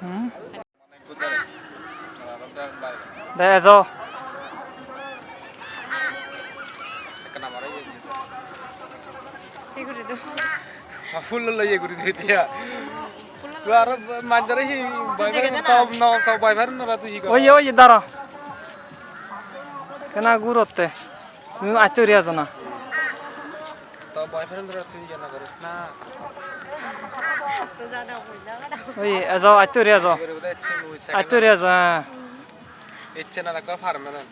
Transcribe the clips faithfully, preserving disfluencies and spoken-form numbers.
Hmm? De ejo. Hi guri do? Full lo ye guri diye diya. Tu aro manjore hi boyfriend to no to boyfriend no tu hi ko? Oye, oye, daro. Kena gurotte. Tumi aste uri ajo na. To boyfriend ro tu ye na goris na. Oye, ejo, aste uri ajo. Aste uri ajo, ha. Ecche na ekko permanent.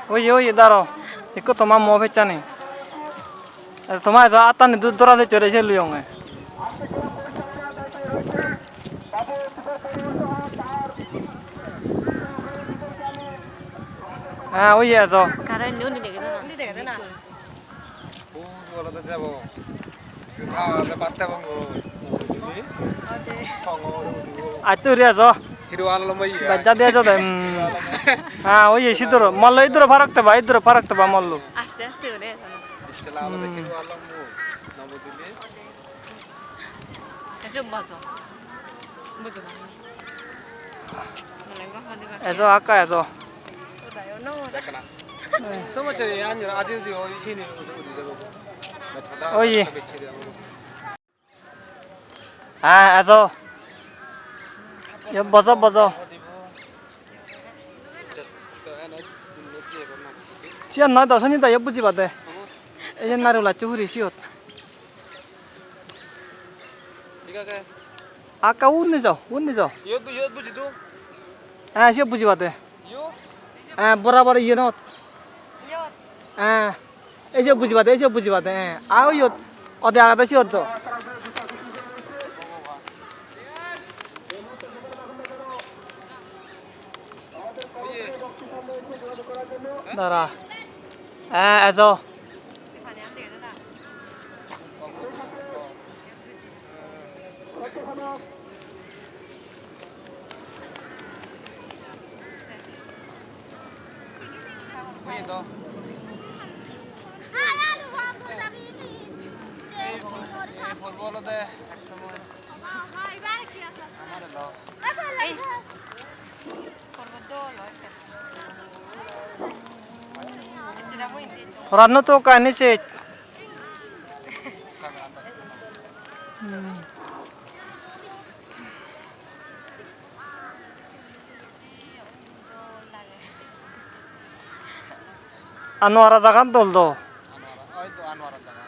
Oye, oye, daro. Ikko toma mo pecchani. Ar toma ejo attani dud dora loi chore se luyonge. Ha, oye ejo. Karo indi undi degede na. Undi degede na. Uju olode jebo. Thalle batte bongo. Bujili? Tongo udu. Atto uri ajo. Hiru alom oye. Bajja de ajo de. Hmm. Ha, oye siduro. Mollo iduro farak teba, iduro farak teba mollo. Aste aste uri ajo. Istela olode Hmm. Hiru alom mo. No bujili? Ejo bojo. Bojo. Ejo akka ejo. Somo chori anjor aji uji oi sini uji uji jabo. Oye. Ha, ejo. Yo bojo bojo. Siyan noi do, soni do, yo bujiba de. Ei je narigul accho puri siyot. Thik age. Akka undi jo, undi jo. Iyot, iyot buji do. Eh, siyot bujiba de. Iyot? Eh, borabor iyenot. Eh, ei je bujiba de, ei je bujiba de, eh. Ah, iyot, ode agede siyot jo. Dara. Eh, ejo. Ei, ei porbo olode ek somoy amar elo. Horanno to kani se. Hmm. Anuara jagan dol do. Anuara, oi do Anuara jaga.